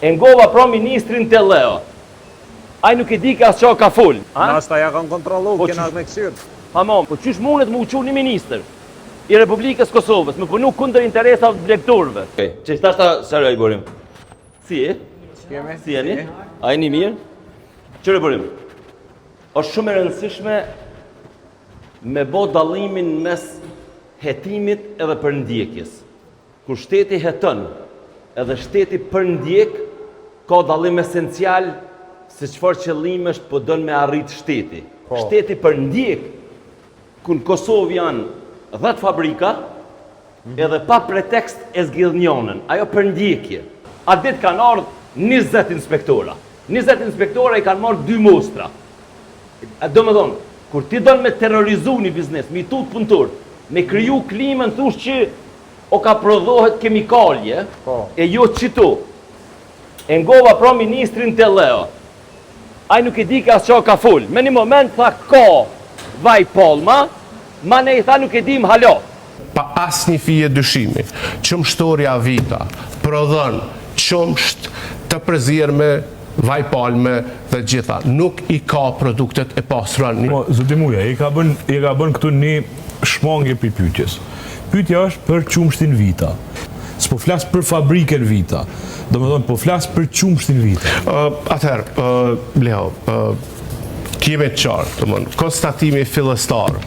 E ngova pra ministrin te Leo. Ai nuk e di ka as ça ka fol. A? Nashta ja kanë kontrollu, Po kena qysh- me kqyr. Tamam, po qysh mundet me u çu një ministër i Republikës Kosovës, me punu kundër interesave të blegtorëve? Okej, që tash ta sqaroj Burim. Si e? Kemi? Si jeni? A jeni mirë? Qyre Burim? Është shumë e rëndësishme me bo dallimin mes hetimit edhe përndjekjes. Kur shteti heton edhe shteti përndjek, ka dallim esencial se çfarë qëllimesh po don me arrit shteti. Po. Shteti përndjek, ku në Kosovë janë 10 fabrika, edhe pa pretekst e zgjedh njonën. Ajo përndjekje. Atë ditë kanë ardhë 20 inspektora. 20 inspektora i kanë marrë dy mostra. A do me thonë, kur ti don me terrorizu një biznes, me i tut punëtor, me kriju klimën, thush që o ka prodhohet kemikalje, Po. e jo qitu. E ngova pra ministrin te Leo. Ai nuk e di ka as ça ka fol. Me një moment tha ka vaj palma, ma ne i tha nuk e dim halo. Pa asnjë fije dyshimi, qumështorja Vita prodhon qumësht të përzier me vaj palme dhe gjitha. Nuk i ka produktet e pasura. Po, zoti Muja, i ka bën, i ka bën këtu një shmangje për pyetjes. Pyetja është për qumështin Vita. S'po flas për fabrikën Vita. Domethënë, po flas për qumështin Vita. Atëherë, Leo, të jemi të qartë, domethënë, konstatimi fillestar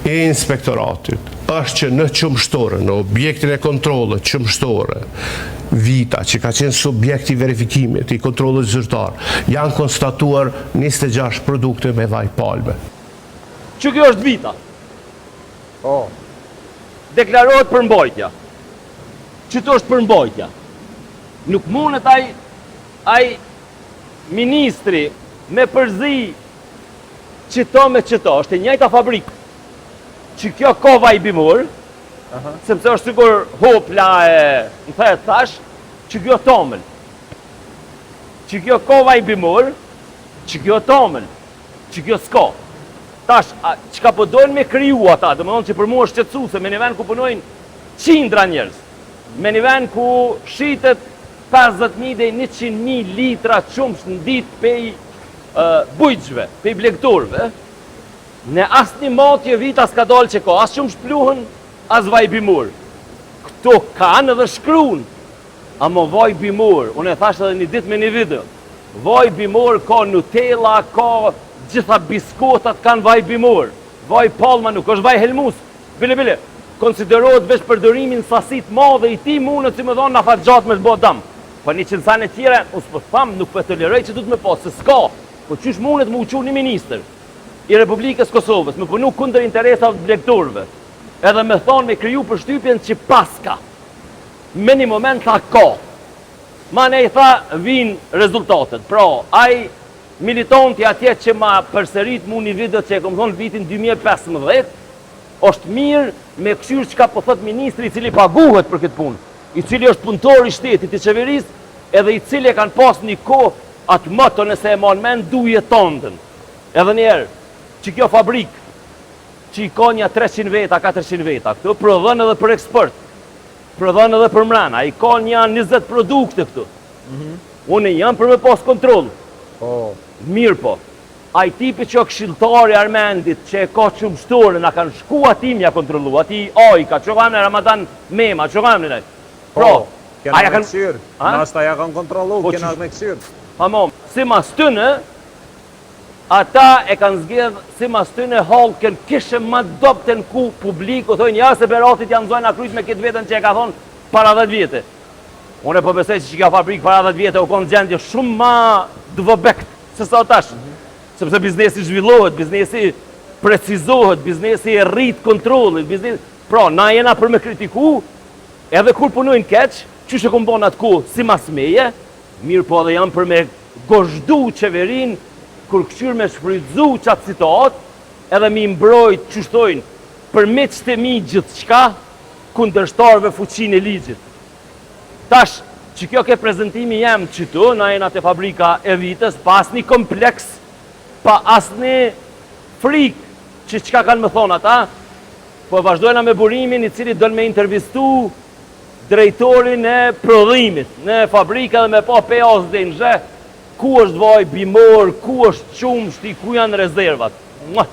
i inspektoratit është që në qumështore, në objektin e kontrollit qumështore, Vita, që ka qenë subjekt i verifikimit, i kontrollit zyrtar, janë konstatuar 26 produkte me vaj palme. Që kjo është Vita. Po. Deklarohet përmbajtja. Qëtu është përmbajtja. Nuk mundet ai ai ministri me përzi qëto me qëto, është e njëjta fabrikë. Që kjo ka vaj bimor, sepse është sikur hopla e në thet thash, që kjo tomël. Që kjo ka vaj bimor, që kjo tomël, që kjo s'ka. Tash, a, çka po dojnë me kriju ata, domethënë që për mua është shqetësuese, me një vend ku punojnë qindra njerëz, me një vend ku shitet 50.000 deri 100.000 litra qumësht në ditë pej uh, bujqve, pej blegtorëve, në asnjë matje Vita s'ka dalë që ka as qumësht pluhën, as vaj bimor. Këto kanë edhe shkruan, amo vaj bimor, unë e thash edhe një ditë me një video, vaj bimor ka Nutella, ka gjitha biskotat kanë vaj bimor, vaj palma nuk është vaj helmus, bile bile, konsiderohet veç përdorimin sasi të madhe i ti mundet si më thonë në afat gjatë me të bo dam. Po një qënësane tjera, unë s'po tham, nuk po e toleroj që du të me pas, se s'ka, po qysh mundet me u çu një ministër i Republikës Kosovës, me punu kundër interesave të blegtorëve, edhe me thonë me kriju përshtypjen që paska. Me një moment tha ka. Ma ne i tha vinë rezultatet. Pra, ai militanti atje që ma përsërit mu një video që e kom thonë vitin 2015, është mirë me kqyrë çka po thot ministri i cili paguhet për këtë punë, i cili është punëtor i shtetit i qeverisë, edhe i cili e kanë pas një kohë atë moto nëse e man mend duje tondën. Edhe një herë, që kjo fabrikë që i ka një 300 veta, 400 veta, këtu prodhon edhe për eksport, prodhon edhe për mrena, i ka një 20 produkte këtu. Unë jam për me pas kontroll. Po. Mirë po, ai tipi që këshilltari Armendit që e ka qumështorën, a kanë shku ati m'ja kontrollu, ati ai ka që ka në Ramadan Mema, që ka në ai. Pra, Po, kena a ja me kanë... kqyr. A? Nashta ja kanë kontrollu, Po, kena qysh- me kqyr. Tamam, si mas tyne, ata e kanë zgjedh si mas tyne hallkën kishe ma dobtën ku publiku thojnë ja se Beratit janë zojnë akryt me këtë vetën që e ka thonë para 10 vjete. Unë e po besoj që kjo fabrikë para 10 vjete u konë gjendje shumë ma dvobekt se sa tash. Sepse biznesi zhvillohet, biznesi precizohet, biznesi e rrit kontrollit, biznesi... Pra, na jena për me kritiku, edhe kur punojnë keq, qysh e kom bon atë kohë si mas meje, mirë po edhe jam për me gozhdu qeverin, kur këqyr me shfrytzu qatë situatë, edhe mi mbrojt, qysh thojnë, për miqtë e mi gjithçka, kundërshtarëve fuqinë e ligjit. Tash, që kjo ke prezentimi jem qëtu, na jena te fabrika e Vitës, pa asnjë kompleks, pa asnjë frikë që çka kanë më thonë ata, po vazhdojna me burimin i cili don me intervistu drejtorin e prodhimit në fabrikë dhe me pa prej A-s deri në Zh, ku është vaj bimor, ku është qumshti, ku janë rezervat. Mua.